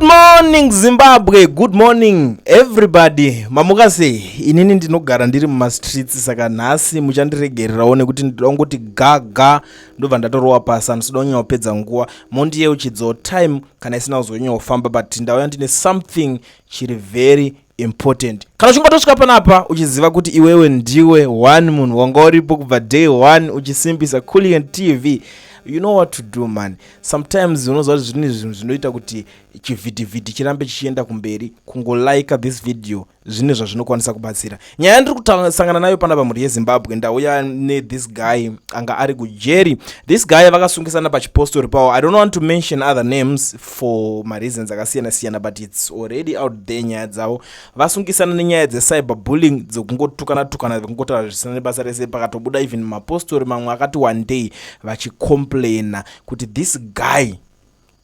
Morning Zimbabwe, good morning everybody. Mamuka sei? Inini ndinogara ndiri mumastreets, saka nhasi muchandiregererawo nekuti ndinoda kungoti gaga, ndobva ndatorowa pasi. Handisida kunyanya kupedza nguva, mondiyeuchidzawo time kana isina kuzonyanya kufamba, but ndauya ndine something chiri very important. Kana uchinge watosvika panapa, uchiziva kuti iwewe ndiwe one munhu wanga uripo kubva day one uchisimbisa Culian TV, you know what to do, man. Sometimes unoziva kuti zvine zvinhu zvinoita kuti chivhitivhiti chirambe chichienda kumberi. Kungolika this video zvine zvazvinokwanisa kubatsira. Nyaya yandiri kusangana nayo panapa, mhuri yeZimbabwe, ndauya nethis guy anga ari kujeri. This guy vakasungisana pachipostori pavo. I don't want to mention other names for mareasons akasiyana siyana, but it's already out there nyaya dzavo. Vasungisana nenyaya dzecyber bullying, dzekungotukana tukana, kungotaura zvisina nebasa rese. Pakatobuda even mapostori mamwe akati one day vachicomplaina kuti this guy,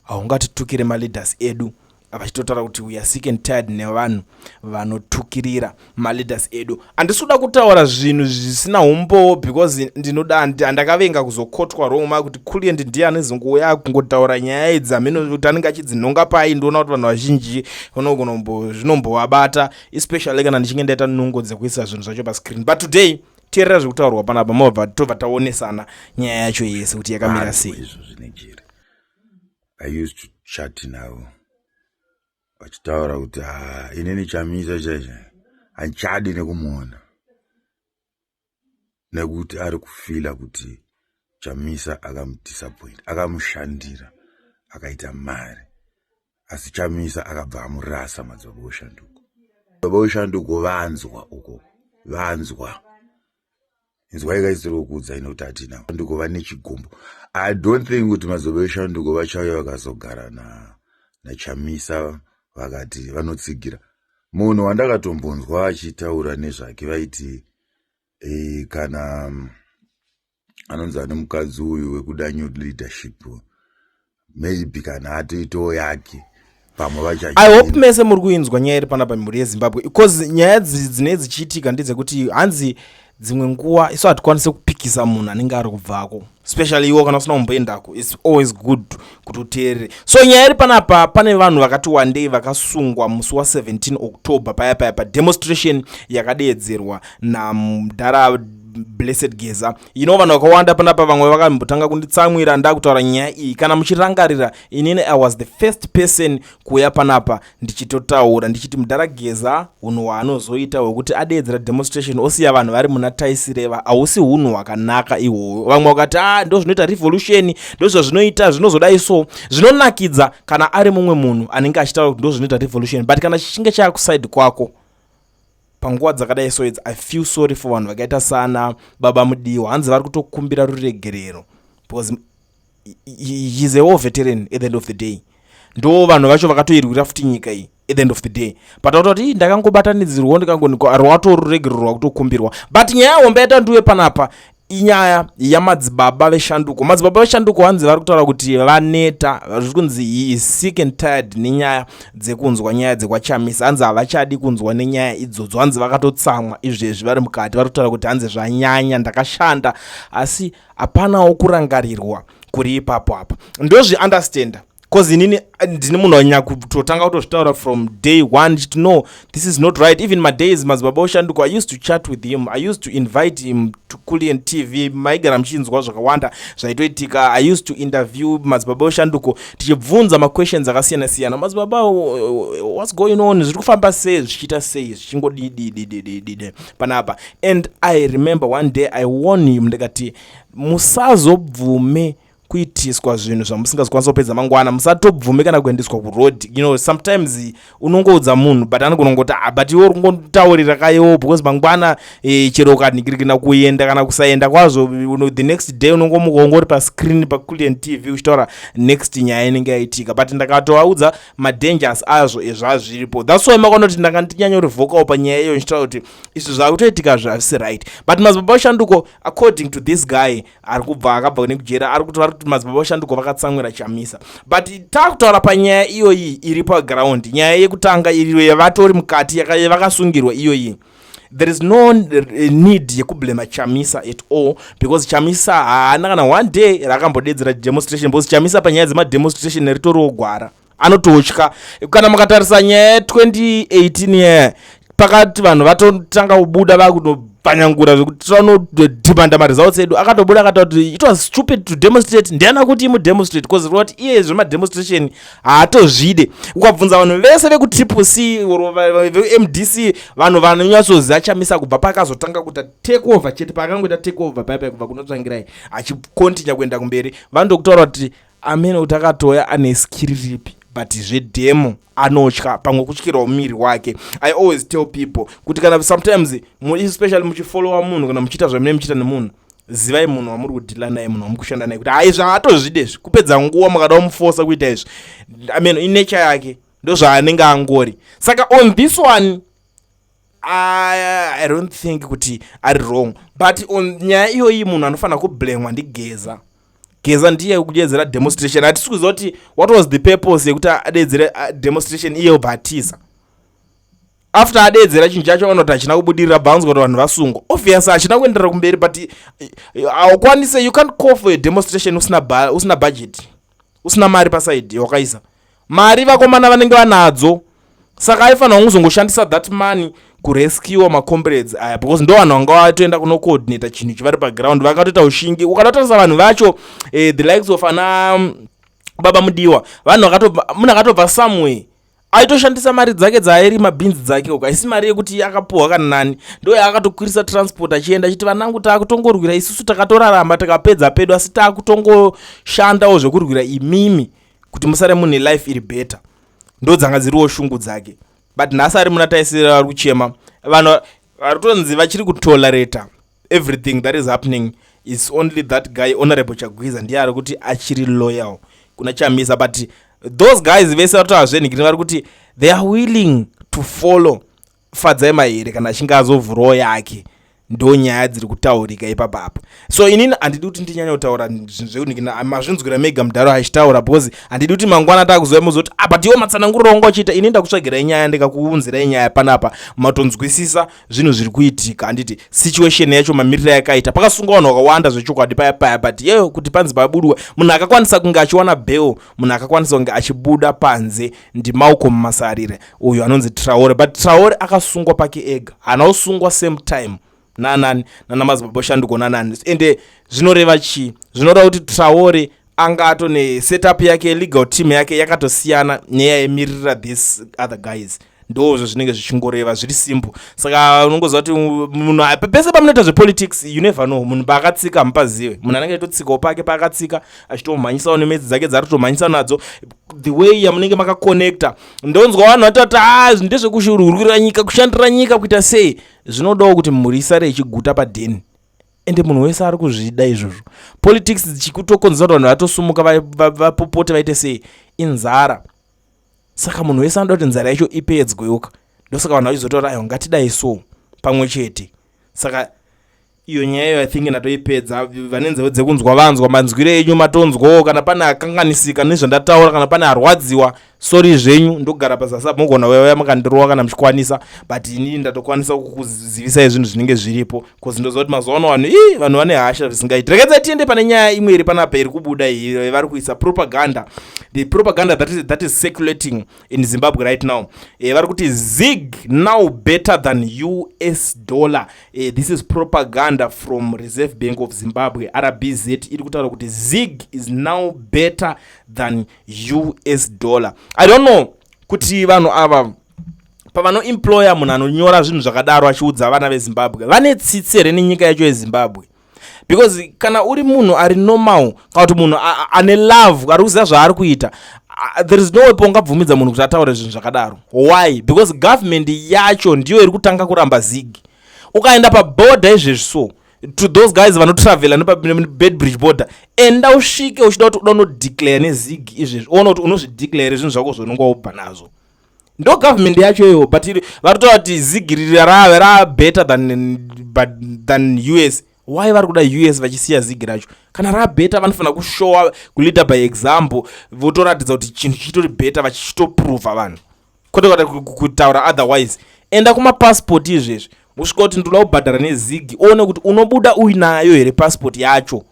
haungatitukire maleaders edu, vachitotaura kuti we are sick and tired nevanhu vanotukirira maleaders edu. Handisi kuda kutaura zvinhu zvisina umbowo because ndinoda handakavenga kuzokotwa wrong ma kuti Kulient ndiye anezongouya kungotaura nyaya idzi, hameno kuti anenge achidzinhonga pai. Ndoona kuti vanhu vazhinji vanogonombo zvinombovabata, especially kana ndichinge ndaita nungo dzekuisa zvinhu zvacho pascreen. But today, teerera zvekutaurwa panapa, mobva tobva taonesana nyaya yacho yese kuti yakamira sei. Izvo zvine jeri. I used to chat navo vachitaura kuti, "Ha, inini Chamisa chaizvo handichadi nekumuona," nekuti ari kufeela kuti Chamisa akamudisappoint. Akamushandira, akaita mari, asi Chamisa akabva amurasa. Madzibaba oshanduko, baba oshanduko, vanzwa uko, vanzwa, inzwai kaisiri kukuudzai nekuti hatina shanduko, vane chigumbu. I don't think kuti madzibaba eshanduko vachauya vakazogara naChamisa vakati vanotsigira munhu wandakatombonzwa achitaura nezvake. Vaiti kana anonzi ane mukadzi uyu wekuda new leadership, maybe kana atoitawo yake, pamwe vacha. I hope mese muri kuinzwa nyaya iri panapa, mhuri yeZimbabwe, because nyaya dzinee dzichiitika ndedzekuti hanzi dzimwe nguva isu hatikwanisi kupikisa munhu anenge ari kubvako, especially iwo kana usina kumboendako. It's always good kuti uteerere. So nyaya iri panapa, pane vanhu vakati wandei vakasungwa musi wa17 October paya paya pademonstration yakadeedzerwa namudhara Blessed Geza. Vanhu vakawanda panapa, vamwe vakambotanga kunditsamwira ndakutaura nyaya iyi. Kana muchirangarira, inini I was the first person kuuya panapa ndichitotaura ndichiti mudhara Geza, unhu hwaanozoita hwekuti adeedzera demonstration osiya vanhu vari muna taisireva, hausi unhu hwakanaka ihwohwo. Vamwe vakati, "A, ndo zvinoita revolution, ndo zvazvinoita, zvinozodai." So zvinonakidza kana ari mumwe munhu anenge achitaura kuti ndo zvinoita revolution, but kana chichinge chaakuside kwako panguva dzakadai so idzi, I feel sorry for vanhu vakaita sana Baba Mudiwa. Hanzi vari kutokumbira ruregerero because he's a war veteran. At the end of the day, ndo vanhu vacho vakatoirwira futi nyika iyi. At the end of the day, but autoti, "Ii, ndakangobatanidzirwawo, ndikangonikwa," rwatoruregerero rwakutokumbirwa. But nyaya hombe yatandiwe panapa inyaya yamadzibaba veshanduko. Madzibaba veshanduko hanzi vari kutaura kuti vaneta. Zviri kunzi he is sick and tired nenyaya dzekunzwa nyaya dzekwaChamisa. Hanzi havachadi kunzwa nenyaya idzodzo. Hanzi vakatotsamwa izvezvi vari mukati, vari kutaura kuti hanzi zvanyanya, ndakashanda asi hapanawo kurangarirwa kuri ipapo apa. Ndozviunderstanda 'cause inini ndini munhu wanyanya kutotanga kutozvitaura from day one chiti, "No, this is not right." Even madays madzibaba oshanduko, I used to chat with him, I used to invite him to Culian TV, maigara muchinzwa zvakawanda zvaitoitika. I used to interview madzibaba oshanduko tichibvunza maquestions akasiyana siyana: "Madzibaba, what's going on? Zviri kufamba sei? Zvichiita sei? Zvichingodididididide panapa?" And I remember one day I warn him ndikati, "Musazobvume kuitiswa zvinhu zvamusingazokwanisa kupedza mangwana. Musatobvume kana kuendeswa kuroad." Sometimes unongoudza munhu, but anogona kungoti, "Ah, but iwe uri kungotaurira kaiwo," because mangwana chero ukanikirikina kuenda kana kusaenda kwazvo, the next day unongomuka ungori pascreen paCulian TV uchitaura next nyaya inenge yaitika. But ndakatovaudza madangers azvo ezvazviripo. That's why makaona kuti ndanga ndinyanya vocal panyaya iyo, ndichitaura kuti izvi zvakutoitika zvavisi right. But madzibaba oshanduko, according to this guy ari kubva, akabva nekujera, ari kuti vari kuti madzibaba oshanduko vakatsamwira Chamisa. But taakutaura panyaya iyoyi iri paground, nyaya yekutanga iriyo yavatori mukati, yavakasungirwa iyoyi, there is no need yekublema Chamisa at all, because Chamisa haana kana one day raakambodedzera demonstration, because Chamisa panyaya dzemademonstration ritoriwo gwara. Anototya. Kana mukatarisa nyaya ye2018 yaya, pakati vanhu vatotanga kubuda vakutopanyangura zvekuti vanodhimanda maresults edu, akatobuda akataura kuti it was stupid to demonstrate. Ndiana kuti imudemonstrate, because roti iye zvemademonstration haatozvide. Ukabvunza vanhu vese vekuTriple C or veMDC, vanhu vanonyatsoziva Chamisa kubva paakazotanga kuita take over chete, paakangoita take over paipai kubva kunotsvangirai achikontinya kuenda kumberi, vanotokutaura kuti amene kuti akatoya ane skiri ripi, but zvedemo anotya, pamwe kutyirawo muviri wake. I always tell people kuti kana sometimes, especially muchifollowa munhu kana muchiita zvamunenge muchiita nemunhu, zivai munhu wamuri kudhila naye, munhu wamuri kushanda naye, kuti hai, zvaatozvide izvi, kupedza nguva mukada kumufosa kuita izvi. I mean, inature yake, ndo zvaanenge angori. Saka on this one I don't think kuti ari wrong, but on nyaya iyoyi munhu anofanira kublemwa ndiGeza. Geza ndiye kudedzera demonstration. Hatisi kuziva kuti what was the purpose yekuti adedzere demonstration, iye obva atiza after adedzera chinhu chacho. Vanoti hachina kubudirira, bvanzwa kuti vanhu vasungwa. Obvious hachina kuenderera kumberi, but haukwanise, you can't call for a demonstration usina budget, usina mari pasaidi wakaisa mari. Vakomana vanenge vanadzo, saka aifanira kuzongoshandisa that money kurescue macomrades aya, because ndo vanhu vanga vatoenda kunocoordinata chinhu chivari paground, vakatoita ushingi. Ukatotarisa vanhu vacho, the likes of ana Baba Mudiwa, vanhu vakatobva, munhu akatobva somewhere aitoshandisa mari dzake dzaairima bhinzi dzake uko, haisi mari yekuti akapuhwa kana nani, ndo yaakatokwirisa transport achienda achiti, "Vanangu, taakutongorwira isusu, takatorarama takapedza pedu, asi taakutongoshandawo zvekurwira imimi kuti musare mune life iri better." Ndo dzanga dziriwo shungu dzake, but nhasi ari muna taisira, vari kuchema. Vanhu vari kutonzi vachiri kutolerata everything that is happening is only that guy, Honorable Chagwiza. Ndiye ari kuti achiri loyal kuna Chamisa, but those guys vese vari zvenhikini vari kuti they are willing to follow Fadzai Mahere kana achinge azovhurawo yake. Ndo nyaya dziri kutaurika ipapapa. So inini handidi kuti ndinyanye kutaura zvinhu zvekunikina, mazvinzwira mega mudharo achitaura, because handidi kuti mangwana takuziva muzoti, "Ah, but iwo matsananguriro wanga uchiita." Ini ndakutsvagirai nyaya, ndikakuunzirai nyaya panapa, matonzwisisa zvinhu zviri kuitika, handiti? Situation yacho, mamiriro yakaita, pakasungwa vanhu vakawanda zvechokwadi paya paya, but yeyo kuti panzi pabudwa munhu akakwanisa kunge achiwana bail, munhu akakwanisa kunge achibuda panze ndiMalcolm Masarire, uyo anonzi Traore. But Traore akasungwa pake ega, haana kusungwa same time nanani, nana Madzibaba Shanduko nanani. Ende zvinoreva chii? Zvinoreva kuti Traore anga ato nesetup yake, legal team yake yakatosiyana neyaimiririra this other guys. Ndozvo zvinenge zvichingoreva, zviri simple. Saka unongoziva kuti munhu pese pamunoita zvepolitics, you never know munhu paakatsika, hamupazive. Munhu anenge achitotsikawo pake paakatsika, achitomhanyisawo nemedzi dzake dzaari kutomhanyisa nadzo, the way yamunenge makakonekta. Ndonzwa vanhu vatoti, "A, ndezvekurwira nyika, kushandira nyika, kuita sei." Zvinodawo kuti mhuri isare ichiguta padheni, ende munhu wese ari kuzvida izvozvo. Politics dzichikutokonzera kuti vanhu vatosumuka, vapopote, vaite sei, inzara. Saka munhu wese anoda kuti nzara yacho ipedzweuka. Ndosaka vanhu vachizotaura, "Aiwa, ngatidai so pamwe chete." Saka iyo nyaya iyo, I think ndatoipedza. Vane nzeve dzekunzwa vanzwa, manzwiro enyu matonzwawo. Kana pane akanganisika nezvandataura, kana pane arwadziwa, sorry zvenyu. Ndogara pazasi apo, mugona uya makandirowa kana muchikwanisa, but inini ndatokwanisa kukuzivisai zvinhu zvinenge zviripo, because ndoziva kuti mazuva ano vanhu ii, vanhu vane hasha zvisingaiti. Rekedza tiende pane nyaya imwe iri panapa iri kubuda iyi, vari kuisa propaganda, the propaganda that is circulating in Zimbabwe right now. Vari kuti ZiG now better than US dollar. This is propaganda from Reserve Bank of Zimbabwe, RBZ, iri kutaura kuti ZiG is now better than US dollar. I don't know kuti vanhu ava pavanoemploya munhu anonyora zvinhu zvakadaro achiudza vana veZimbabwe, vane tsitsi here nenyika yacho yeZimbabwe? Because kana uri munhu ari normal, kana kuti munhu ane love, ari kuziva zvaari kuita, there is no way paungabvumidza munhu kuti ataure zvinhu zvakadaro. Why? Because government yacho ndiyo iri kutanga kuramba ZiG. Ukaenda pabhodha izvezvi, so to those guys vanotravela neBeitbridge border, enda usvike uchida kuti uda unodeclare neZiG izvezvi, uona kuti unozvideclare zvinhu zvako zvaunonga wabva nazvo. Ndo government yacho iyoyo, but vari kutaura kuti ZiG rave rabetter than US. Why vari kuda US vachisiya ZiG racho? Kana rabetter, vanofanira kushowa, kuleader by example, votoratidza kuti chinhu chitori better, vachichitoprova vanhu, kwete kwete kutaura otherwise. Enda kumapasipoti izvezvi, usvika kuti, "Ndoda kubhadhara neZiG," uone kuti unobuda uinayo here pasipoti yacho,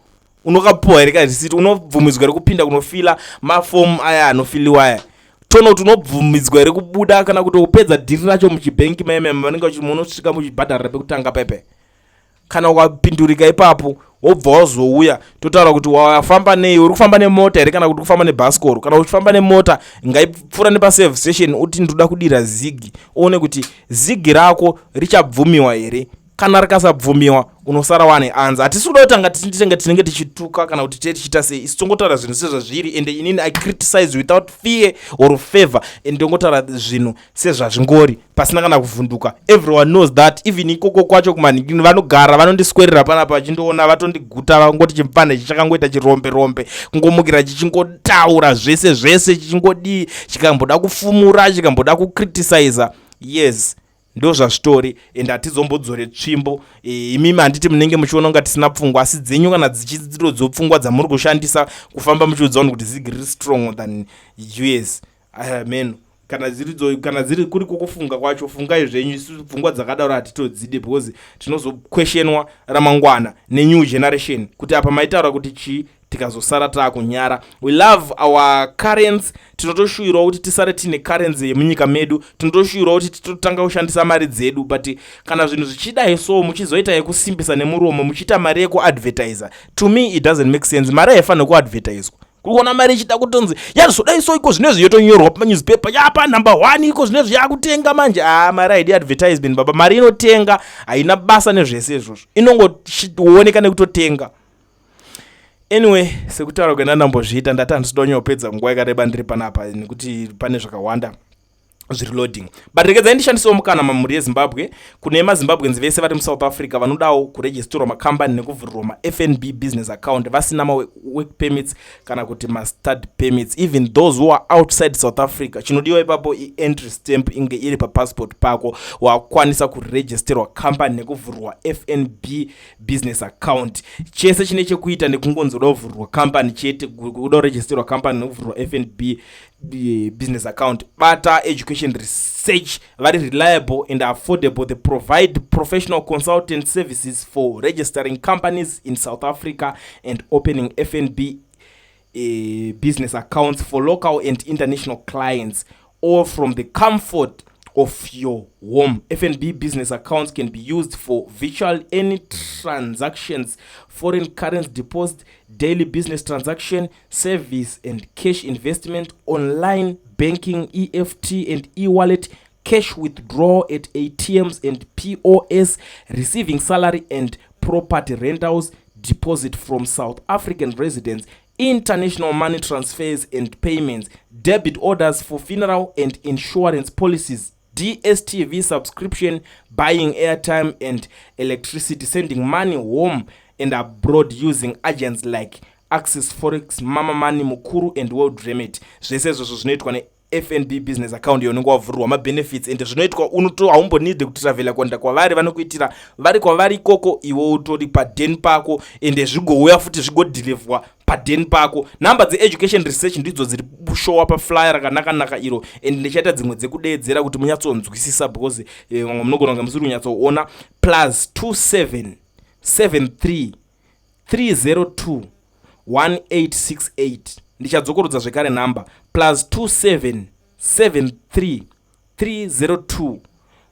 unokapuwa here karisiti, unobvumidzwa here kupinda kunofila mafomu aya anofiliwa aya. Toona kuti unobvumidzwa here kubuda kana kuti upedza dhiri racho muchibhenki maimema vanenge munosvika muchibhadharira pekutanga pepe. Kana ukapindurika ipapo, wobva wazouya totaura kuti wafamba nei. Uri kufamba nemota here kana kuti kufamba nebhasikoro? Kana uchifamba nemota, ngaipfuura nepaservice station, uti ndoda kudira zigi, uone kuti zigi rako richabvumiwa here. Kana rikasabvumiwa, unosara wane anza. Hatisi kuda kutanga tenge tinenge tichituka kana kuti tee tichiita sei. Isi tongotaura zvinhu sezvazviri, ende inini I criticize without fear or favor, and ndongotaura zvinhu sezvazvingori pasina kana kuvhunduka. Everyone knows that. Even ikoko kwacho kumanhikini vanogara vanondiswerera panapa vachindiona, vatondiguta, vangoti chimufana ichi chakangoita chirombe rombe, kungomukira chichingotaura zvese zvese, chichingodii, chikamboda kufumura, chikamboda kucriticiza. Yes, ndo zvazvitori, ende hatizombodzore tsvimbo. Imimi handiti munenge muchiona kunga tisina pfungwa, asi dzenyu kana dzichirodzo pfungwa dzamuri kushandisa kufamba muchiudza vanhu kuti zigi riri strong than US, amen. Kana dziridzo, kana dziri kuri kukufunga kwacho, fungai zvenyu. Isu pfungwa dzakadaro hatitodzide, because tinozokweshenwa ramangwana nenew generation kuti apa maitaura kuti chii, tikazosara taakunyara. We love our currency. Tinotoshuvirawo kuti tisare tiine currency yemunyika medu. Tinotoshuvirawo kuti titotanga kushandisa mari dzedu, but kana zvinhu zvichidai so, muchizoita yekusimbisa nemuromo, muchiita mari yekuadvertisa, to me it doesn't make sense. Mari haifaniri kuadvertiswa. Kuri kuona mari ichida kutonzi yazodai so, iko zvinezvi yotonyorwa pamanewspaper, yapa number one, iko zvinezvi yakutenga manje. A, mari haidi advertisement, baba. Mari inotenga, haina basa nezvese izvozvo, inongooneka nekutotenga. Anyway, sekutaura kwendandambozviita, ndati handisida kunyanyopedza nguva yakareba ndiri panapa nekuti pane zvakawanda zviri loading, but regedzai ndishandisewo mukana, mamhuri yeZimbabwe. Kune maZimbabweans vese vari muSouth Africa vanodawo kuregisterwa makambani nekuvhurirwa maFNB business account vasina mawork permits kana kuti mastudy permits, even those who are outside South Africa, chinodiwa ipapo ientry stamp inge iri papassport pako, wakwanisa kuregisterwa kambani nekuvhurirwa FNB business account. Chese chine chekuita nekungonzi uda kuvhurirwa kambani chete, kuda kuregisterwa kambani nekuvhurirwa FNB business account, bata Education Research. Vari reliable and affordable. They provide professional consultant services for registering companies in South Africa and opening FNB business accounts for local and international clients, all from the comfort of your home. FNB business accounts can be used for virtually any transactions: foreign currency deposit, daily business transaction, service and cash investment, online banking, EFT and e-wallet, cash withdrawal at ATMs and POS, receiving salary and property rentals, deposit from South African residents, international money transfers and payments, debit orders for funeral and insurance policies, DStv subscription, buying airtime and electricity, sending money home and abroad using agents like Access Forex, Mama Money, Mukuru and World Remit. Zvese izvozvo zvinoitwa neFNB business account yaunenge wavhurirwa. Mabenefits ende zvinoitwa unoto haumbonidhe kutravhela kuenda kwavari, vanokuitira vari kwavari ikoko, iwe utori paden pako, ende zvigouya futi zvigodhilivhwa paden pako. Nhamba dzeEducation Research ndidzo dziri kushowa paflyer rakanaka-naka iro, and ndichaita dzimwe dzekudeedzera kuti munyatsonzwisisa, because vamwe munogona kunge musiri kunyatsoona. Plus 27 73 302 1868. Ndichadzokorodza zvekare nhamba: plus 27 73 302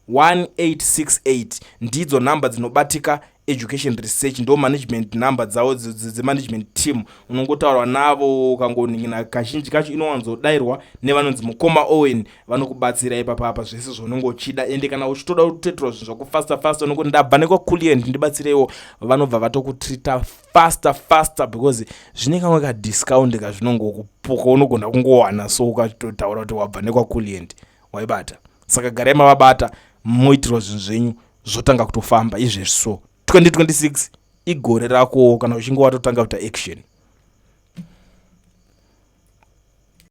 1868. Ndidzo nhamba dzinobatika Education Research, ndo management number dzavo dzemanagement team. Unongotaurwa navo ukangoningina. Kazhinji kacho inowanzodayirwa nevanonzi mukoma Owen, vanokubatsira ipapapa zvese zvaunenge uchida. Ende kana uchitoda kutoitirwa zvinhu zvako faster faster, unongoti ndabva nekwaCulient, ndibatsireiwo, vanobva vatokutrita faster faster, because zvine kamwe kadiscount kazvinongokupuka unogona kungowana. So ukatotaura kuti wabva nekwaCulient, waibata. Saka garai mavabata, moitirwa zvinhu zvenyu, zvotanga kutofamba izvezvi. So 2026 igore rako kana uchinge watotanga kuita action.